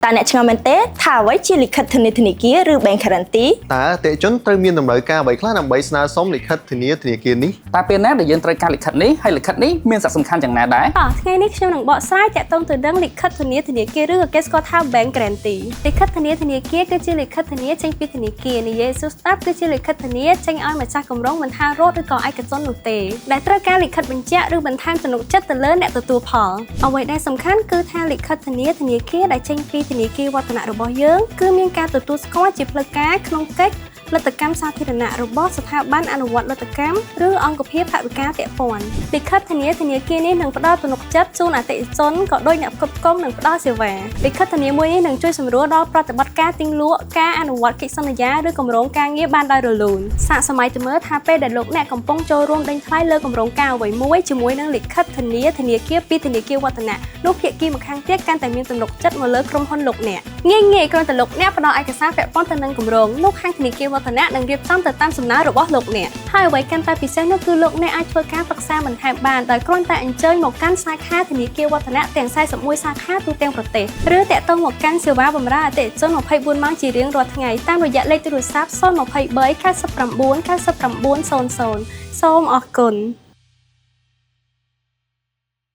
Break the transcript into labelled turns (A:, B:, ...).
A: តើអ្នកឆ្ងល់មែនទេថាអ្វីជាលិខិតធានាធនាគារឬ Bank Guarantee?
B: តើអតិថិជនត្រូវមានតម្រូវការអ្វីខ្លះដើម្បីស្នើសុំលិខិតធានាធនាគារនេះ?
C: តើពេលណាដែលយើងត្រូវការលិខិតនេះហើយលិខិតនេះមានសារៈសំខាន់យ៉ាងណាដែរ?
D: តោះថ្ងៃនេះខ្ញុំនឹងបកស្រាយទាក់ទងទៅនឹងលិខិតធានាធនាគារឬក៏គេស្គាល់ថា Bank Guarantee។ លិខិតធានាធនាគារគឺជាលិខិតធានាចេញពីធនាគារនិយាយស្ដាប់គឺជាលិខិតធានាចេញឲ្យម្ចាស់គម្រោងមិនថារដ្ឋឬក៏ឯកជននោះទេដែលត្រូវការលិខិតបញ្ជាក់ឬបន្ថែមទំនុកចិត្តទៅលើអ្នកទទួលផលអ្វីដែលសំខាន់គឺថាលិខិតធានាធនាគារដែលចេញពីធនាគារវឌ្ឍនៈរបស់យើងគឺមានការទទួលស្គាល់ជាផ្លូវការក្នុងកិច្ចលទ្ធកម្មសាធារណៈរបស់ស្ថាប័នអនុវត្តលទ្ធកម្មឬអង្គភាពថវិកាពាក់ព័ន្ធលិខិតធានាធនាគារនេះនឹងផ្ដល់ទំនុកចិត្តជូនអតិថិជនក៏ដូចអ្នកផ្គត់ផ្គង់និងផ្ដល់សេវាលិខិតធានាមួយនេះនឹងជួយសម្រួលដល់ប្រតិបត្តិការទិញលក់ការអនុវត្តកិច្ចសន្យាឬគម្រោងការងារបានដោយរលូនសាកសម័យទៅមើលថាពេលដែលលោកអ្នកកំពុងចូលរួមដេញថ្លៃលើគម្រោងការអ្វីមួយជាមួយនឹងលិខិតធានាធនាគារពីធនាគារវឌ្ឍនៈនោះភាគីម្ខាងទៀតកាន់តែមានទំនុកចិត្តមកលើក្រុមហ៊ុនលោកអ្នកងាយងាយគ្រាន់តែលោកអ្នកផ្ដល់ឯកសារពាក់ព័ន្ធទៅនឹងគម្រោងនោះខាងធនាគារវឌ្ឍនៈនឹងរៀបចំទៅតាមសំណើរបស់លោកអ្នកហើយអ្វីកាន់តែពិសេសនោះគឺលោកអ្នកអាចធ្វើការប្រឹក្សាបន្ថែមបានដោយគ្រាន់តែអញ្ជើញមកកាន់សាខាធនាគារវឌ្ឍនៈទាំង41សាខាទូទាំងប្រទេសឬតាក់ទងមកកាន់សេវាបម្រើអតិថិជន24ម៉ោងជារៀងរាល់ថ្ងៃតាមរយៈលេខទូរស័ព្ទ023 99 99 00សូមអរគុណ។